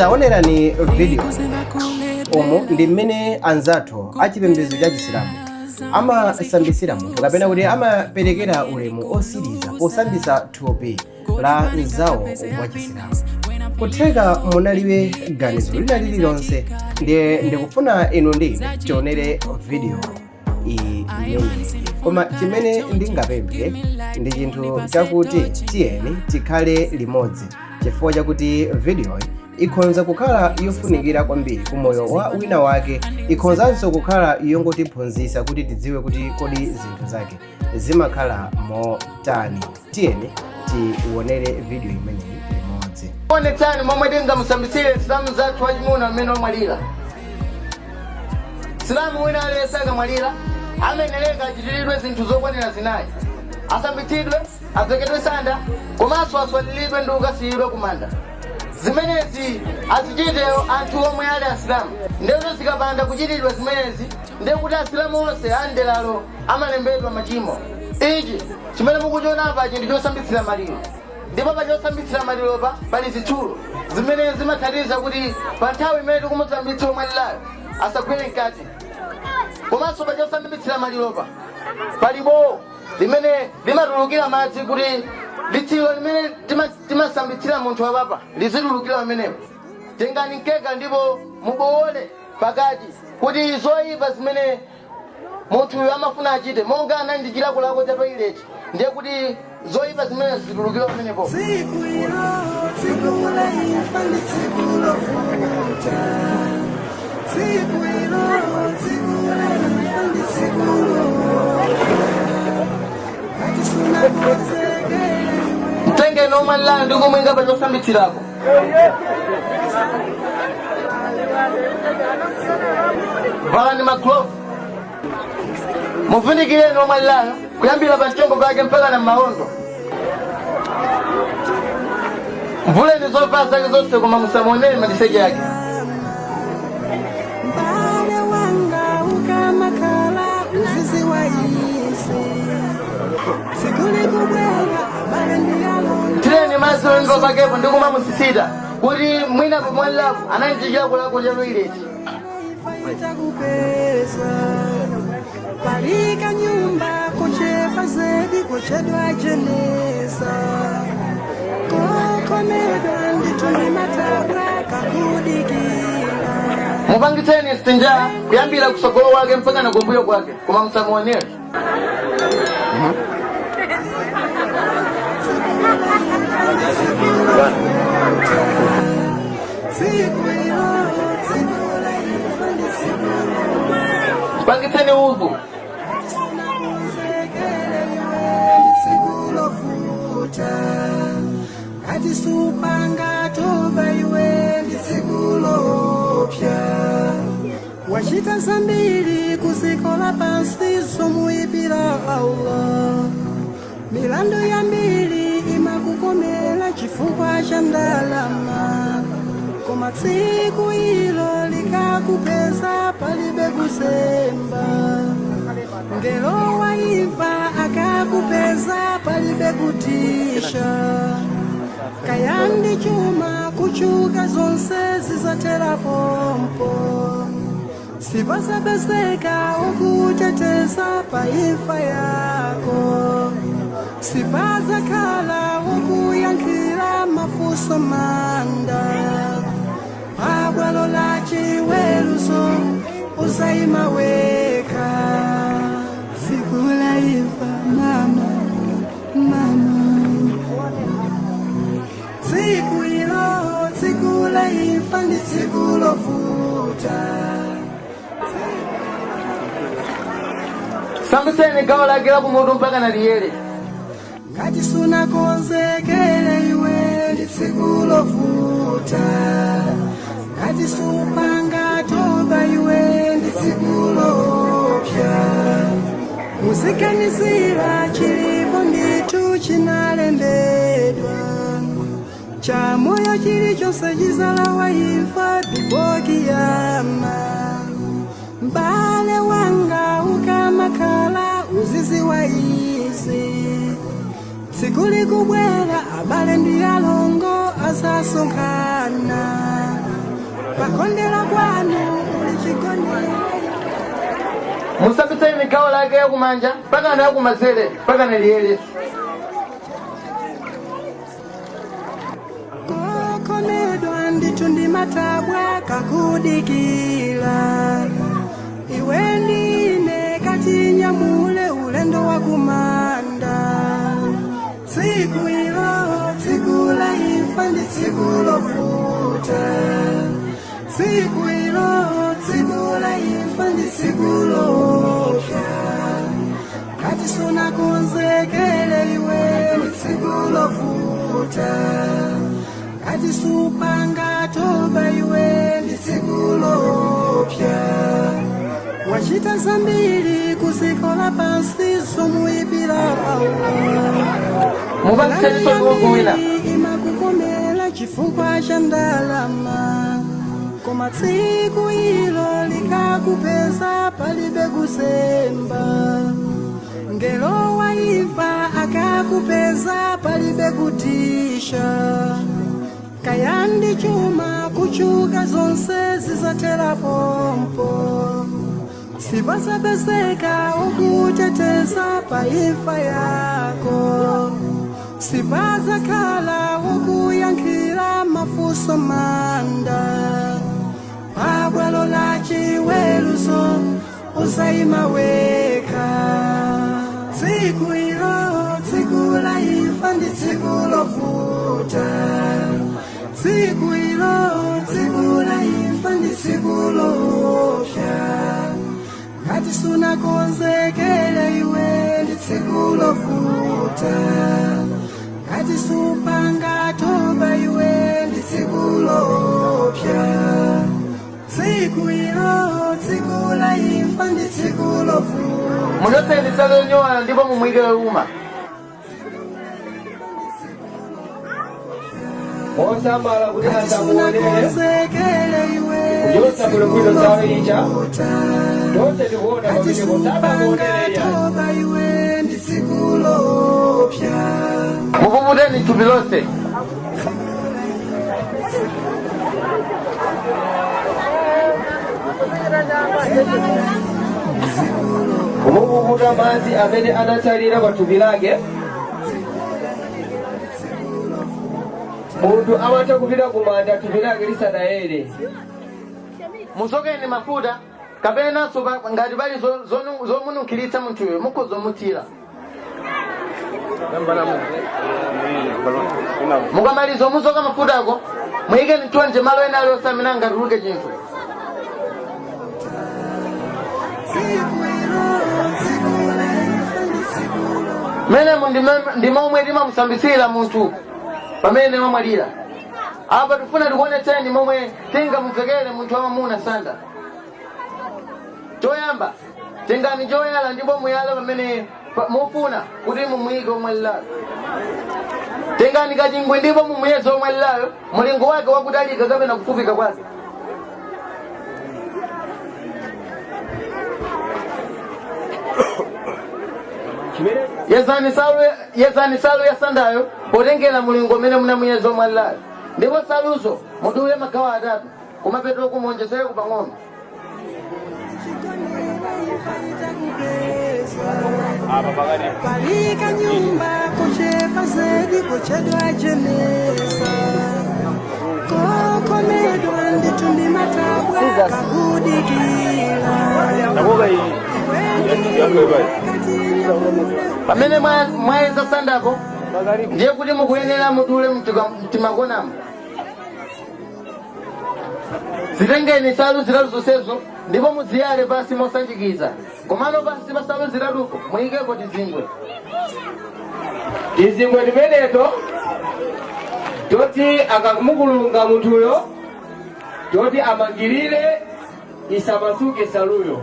Taonerani video umu ndi mmene anzathu achipembedzo cha Chisilamu amasambisira munthu kapena kuti amaperekera ulemu osiriza posambisa thupi la mzawo wa Chisilamu. Kutheka munalibe ganizo lina lililonse, ndiye ndikufuna inu ndi ine tionere video imeneyi. Koma chimene ndingapemphe ndi chinthu chakuti tiyeni tikhale limodzi, chifukwa chakuti videoyi ikhonza kukhala yofunikira kwambiri ku moyo wa wina wake, ikhonzanso kukhala yongotiphunzitsa kuti tidziwe kuti kodi zinthu zake zimakhala motani. Tiyeni tionere video imeneyi limodzi. Onetsani momwe tingamusambitsire Msilamu mzathu wachimuna amene wamwalira. Msilamu wina aliyense akamwalira amayenereka achitiridwe zinthu zokwanira zinayi: asambitsidwe, avekedwe sanda, komanso aswaliridwe ndi kukasiyidwa kumanda. Zimenezi azichite anthu omwe ali Asilamu. Ndeno zikapanda kuchitidwa zimenezi, ndiye kuti Asilamu onse a mderalo amalembedwa machimo. Ichi chimene mukuchiona apachi ndi chosambitsira maliro, ndipo pa chosambitsira maliropa pali zitsulo zimene zimathandiza kuti pa nthawi imene tikumusambitsa womwalirayo asagwere mkati. Komanso pa chosambitsira maliropa pali bowo limene limatulukira madzi kuti litsiro limene timasambitsira munthu apapa lizitulukira pamenepo. Tengani mkeka ndipo mubowole pakati kuti zoyipa zimene munthuyu amafuna achite, monga anali ndi chilakolako cha toilet, ndiye kuti zoyipa zimene zitulukira pamenepo. Tsiku ilo, tsiku la imfa ndi tsiku lovuta. Tsiku ilo, tsiku la imfa ndi tsiku lovuta. Ngati sunakonzekere. Mtengeni womwalirayo ndi kumuika pa chosambitsirapo. Valani maglovu, muvindikireni womwalirayo kuyambira pa mchombo pake mpaka na m'maondo. Mvuleni zovala zake zonse, koma musamuonere maliseche ake. M'bale wanga, ukamakhala uziziwa izi. Tsiku likubwera, abale ndi alongo. Thireni madzi pamimba pakepo ndi kumamusisita kuti mwina pomwalirapo anali ndi chilakolako cha toilet. Itakupeza pali kanyumba kochepa zedi kochedwa jeneza, kokomedwa ndithu ndi matabwa, kakudikira. Mupangitseni istinja kuyambira kutsogolo kwake mpaka na kumbuyo kwake, koma musamuonere. Tsiku ilo, tsiku la imfa ndi tsiku Mpangitseni udhu. Sunakonzekere iwe, ndi tsiku lovuta. Ngati supanga toba iwe, ndi tsiku loopsa. Wachita zambiri kuziko lapansi zomuyipira Allah. Milandu yambiri imakukomera chifukwa cha ndalama, koma tsiku ilo likakupeza palibe kuzemba. Ngelo wa imfa akakupeza palibe kutisha. Kaya ndi chuma, kuchuka, zonse zizathera pompo. Sipazapezeka wokuteteza pa imfa yako, sipazakhala wokuyankhira mafunso manda. Pabwalo la chiweruzo uzayima wekha. Tsiku la imfa, mama, mama. Tsiku ilo, tsiku la imfa ndi tsiku lovuta. Sambitseni gawo lake la kumutu mpaka na liyere. Ngati sunakonzekere iwe, ndi tsiku lovuta. Ngati supanga toba iwe, ndi tsiku loopsa. Muziganizira chilipo ndithu chinalembedwa. Cha moyo chilichonse chizalawa imfa before kiyama. M'bale wanga, ukamakhala uziziwa izi. Tsiku likubwera, abale ndi alongo azasonkhana. Ukakondera kwanu uli chigonere. Musambitseni gawo lake yakumanja mpaka yakumanzere mpaka liyereso. Kokomedwa ndithu ndi matabwa kakudikira iwe ndine katinyamule ulendo wa kumanda. Tsiku ilo, tsiku la imfa, ndi tsiku lovuta. Tsiku ilo, tsiku la imfa, ndi tsiku lopya. Ngati sunakonzekele iwe, ndi tsiku lovuta. Ngati supanga toba iwe, ndi tsiku lopya. Wachita zambiri kuziko la pansi zomuyipira Allah. Mupatsenso gogo wina. Imakukomera chifukwa cha ndalama, koma tsiku ilo likakupeza palibe kuzemba. Ngelo waifa akakupeza palibe kutisha. Kayandi chuma kuchuka zonse zizatera pompo. Sipazapezeka ukuteteza pa imfa yako. Sipazakhala ukuyankhira mafunso manda. Pabwalo la chiweruzo uzayima wekha. Tsiku ilo, tsiku la imfa, ndi tsiku lovuta. Tsiku ilo, tsiku la imfa, ndi tsiku lopya. Ngati sunakonzekele iwe, ndi tsiku lovuta. Ngati supanga toba iwe, ndi tsiku lopya. Tsiku ilo, tsiku la imfa, ndi tsiku lovuta. Muchotseni nsalu yonyowa ndipo mumuyike youma. Mosamala kuti Ngati asamuonere sunakonzekele iwe, ndi kuchotsa tsiku bwinobwino nsalu ija. lovuta. Tonse tikuona Ngati pamenepo supanga sadamuonere. toba iwe, ndi tsiku lopya. Mupuputeni thupi lonse. Kumupukuta madzi amene anatsalira pa thupi lake. Munthu amatha kupita kumanda thupi lake lisanayere. Musokeni mafuta kapenanso ngati pali zomununkhiritsa munthuyo mukhoza kumuthira. Mukamaliza kumusoka mafutako, muyikeni mthonje malo ena alionse amene angatuluke chinthu. Menemo ndi momwe timamusambitsira munthu pamene wamwalira. Apa tifuna tikuonetseni momwe tingamuvekere munthu wamamuna sanda. Choyamba, tengani choyala ndipo muyale pamene mufuna kuti mumuyike omwalirayo. Tengani kachingwe ndipo mumuyeze omwalirayo mulingo wake wakutalika kapena kufupika kwake. Yezani nsalu ya sandayo potengera mulingo umene munamuyeza omwalirayo, ndipo nsaluzo mudule magawo atatu, kumapeto muonjezereko pang'ono. Palika nyumba kochepa zedi kochedwa jeneza. Kokomedwa ndithu ndi matabwa kakudikira. Pamene mwayeza sandako, ndiye kuti mukuyenera mudule mtimakonamo. Zitengeni nsalu zitatu zonsezo ndipo muziyale pansi mosanjikiza, komano pansi pa nsalu zitatupo muyikepo tizingwe. Tizingwe timeneto toti akamukulunga munthuyo, toti amangirire isamasuke nsaluyo.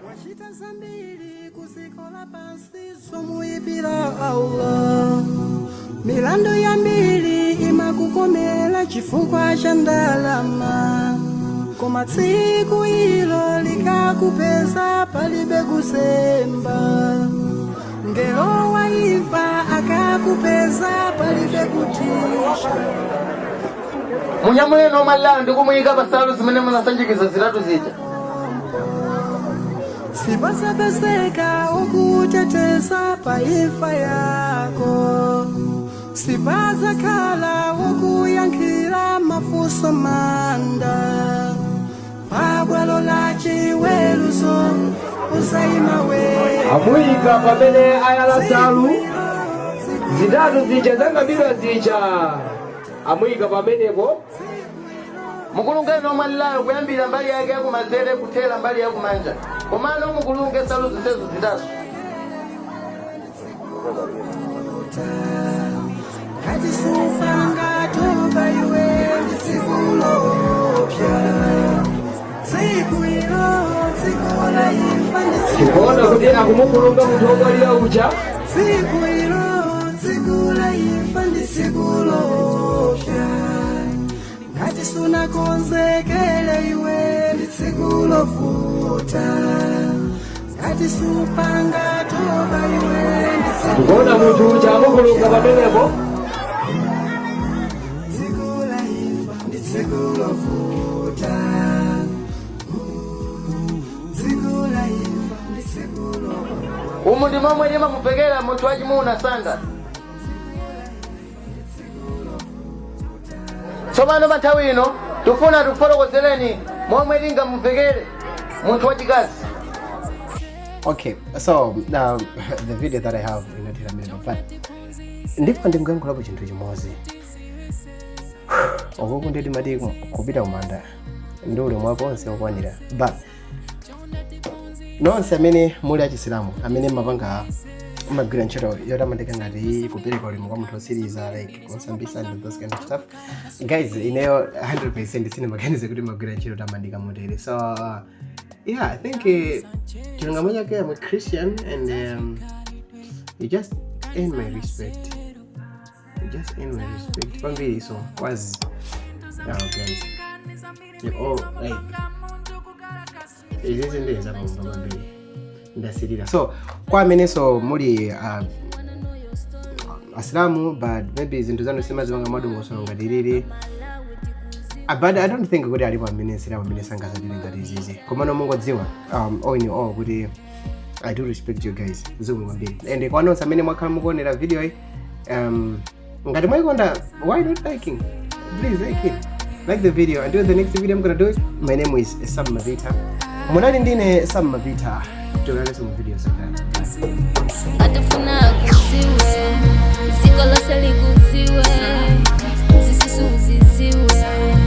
Wachita zambiri kuziko la pansi zomuyipira Allah. Milandu yambiri imakukomera chifukwa cha ndalama, koma tsiku ilo likakupeza palibe kuzemba. Ngelo wa imfa akakupeza palibe kutisha. Munyamuleni omwalirayo ndi kumuyika pa nsalu zimene munasanjikiza zitatu zija. Sipazapezeka wokuteteza pa imfa yako, sipazakhala wokuyankhira mafunso manda. Pabwalo la chiweruzo uzayima wekha. Amuyika pamene ayala nsalu zitatu zija zang'ambidwa zija, amuyika pamenepo. Mukulungeni omwalirayo kuyambira mbali yake yakumanzere kuthera mbali yakumanja, komano mukulunge nsalu zonsezo zitatu. Ngati supanga toba iwe, ndi tsiku loopsa. Tsiku ilo, tsiku la imfa, ndi tsiku Tikuona kuti akumukulunga munthu womwalira uja. Tsiku ilo, tsiku la imfa, ndi tsiku loopsa. Ngati sunakonzekele iwe, ndi tsiku lovuta. Ngati supanga toba iwe, ndi tsiku Tikuona munthu uja amukulunga pamenepo. Tsiku la imfa ndi tsiku lovuta. Tsiku la imfa ndi tsiku lovuta. Umu ndi momwe timamuvekera munthu wachimuna sanda. Tsopano pa nthawi ino tifuna tikufotokozereni momwe tingamuvekere munthu wachikazi. Okay, so the video that I have inathera pamenepo, but ndipo ndingoyankhulapo chinthu chimodzi. Ukuku nditi mati kupita kumanda ndi ulemu wako onse okwanira, but nonse amene muli achisilamu amene mapanga mmagwira ntchito yotamandika ngati iyi, kupereka ulemu kwa munthu otsiriza, like kusambisa and those kind of stuff, guys, ineyo 100% sinimaganize kuti magwira ntchito yotamandika motere. So yeah, I think chilungamo chake, I'm a Christian and you just earn my respect, you just earn my respect kwambiri. So was oh, guys, you all like izizi ndi zapamwamba kwambiri, ndasirira. So kwa amenenso muli asilamu but maybe zinthu zanu simazipanga mwadongosolo ngati lili, but I don't think kuti alipo amene asilamu amene sangazatire ngati izizi. Komano mungodziwa, all in all, kuti I do respect you guys. Zikomo kwambiri. And kwa nonse amene mwakhala mukuonera video iyi, ngati mwayikonda, why not liking? Please like it, like the video. Until the next video I'm gonna do it, my name is Sam Mavita. Munali ndine Sam Mavita. Tionanenso mu video zakale. Ngati ufuna kuziwe, dziko lonse likudziwe, zisusu uzidziwe.